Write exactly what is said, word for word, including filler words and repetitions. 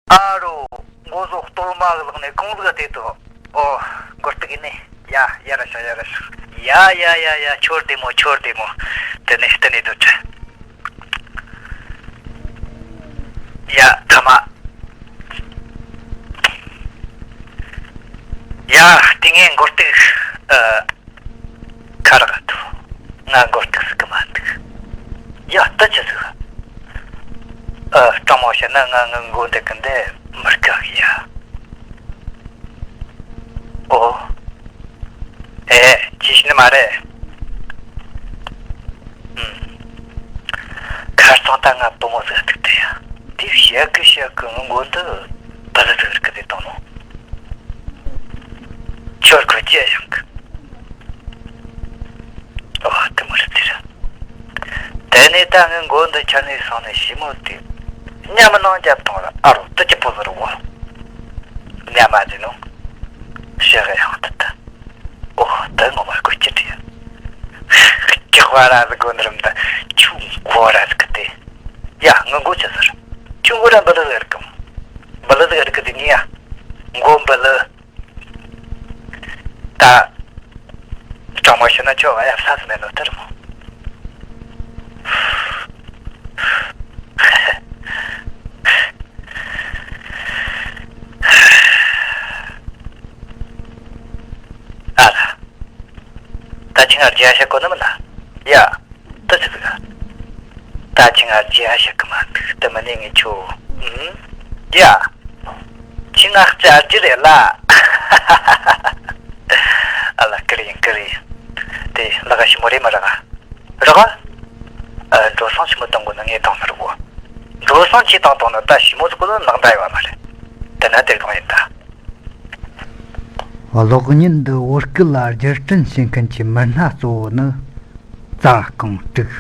ཨ་རོ། མགོ་བཟོ་གཏོར་མ་གི་ལག་ནས་གང་ཟིག་བལྟས་ཏོ། ཨོ། མགོ་སྟིག་ཡིན་ནི། ཡ་ཡ་ར་ཤ་ཡ་ར་ཤ། ཡ་ཡ་ཡ་ཡ། ཁྱོད་བདེ་མོ། ཁྱོད་བདེ་མོ། དེ་ནས་བསྟན་ནས་སྡོད་དྲ། ཡ་ཐ་མ། ཡ་དེ་ངས་མགོ་སྟིག་ཨ། ཁ་རག་ཏུ། ང་མགོ་སྟིག་ཟིག་གི་མ་འདུག་ཡ་ད་ཆི་ཟིག་ཨ། སྤྲང་མོ་བཤད་ན་ང་ངི་མགོ་འདི་གི་འདི་མི་དགའ་གི་ཡ། ཨོ། ཨེ་ཅི་ཤི་ནི་མ་རེད། ཨུམ། ཁ་སང་ད་ང་བུ་མོ་ཟིག་ཐུག་དེ་ཡ། དེ་བཤད་གི་བཤད་གི་ངི་མགོ་འདི་བུ་ལི་ཟིག་རིག་གི་དེ་དང་ནོ། ཁྱོད་ཁོ་ཅི་ཡང་གི། ཨོ་དེ་མོ་རེད་དེ་ར། དེ་ནས་ད་ངི་མགོ་འདི་ཁྱེར་ནས་སོང་ནས་ཞི་མོ་དེ་མཉམ་ནང་རྒྱབ་བཏང་ར། ཨ་རོ་དུ་ཅི་པོ་ཟེར་བོ། མཉམ་མ་དེ་ནོ། ཞི་གི་ཡང་དུ་ད། ཨོ་ད་ངོ་མ་དགོས་ཀྱི་དེ་ཡ། ཀྱི་ཧ་ར་ཟི་གོ་ནི་རམ་ད། ཆུ་གོ་ར་ཟི་གི་དེ། ཡ་ངི་མགོ་ཆི་ཟེར། ཆུ་གོ་ར་བུ་ལི་ཟེར་གི། བུ་ལི་ཟེར་གི་དེ་ངི་ཡ། མགོ་བུ་ལི། ད། སྤྲང་མོ་བཤད་ན་ཁྱོད་ང་ཡ་ས་སུ་མེད་ནོ་ལྟར་མོ། ཨ་ལ། ད་ཁྱི་ང་རྒྱ་ཤ་གོ་ནི་མིན་ན། ཡ། ད་ཆི་ཟིག་ད་ཁྱི་ང་རྒྱ་ཤ་གི་མ་འདུག་ད་མི་ནི་ངི་ཆོ། ཨུམ། ཡ། ཁྱི་ང་རྒྱ་རྒྱུ་རེད་ལ། ཨ་ལ་ཀི་རི་ཡིན་ཀི་རི་ཡིན། དེ་ལག་ཞི་མོ་རེད་མི་རག་ག་རག་ག་ཨ། འགྲོ་སོང་ཞི་མོ་གཏོང་དགོས་ན་ངས་གཏོང་མི་རུང་བོ། འགྲོ་སོང་ཁྱི་གཏོང་གཏོང་ན་ད་ཞི་མོ་ཟིག་གོ་ནི་ནག་འདྲ་ཡོད་མ་རེད། དེ་ན་དེ་གང་ཡིན་ད། གློག་བརྙན་འདི་བོད་སྐད་ལ་བསྒྱུར་སྐྲུན་བྱེད་མཁན་གྱི་མི་སྣ་གཙོ་བོ་ནི། རྩ་རྐང་དྲུག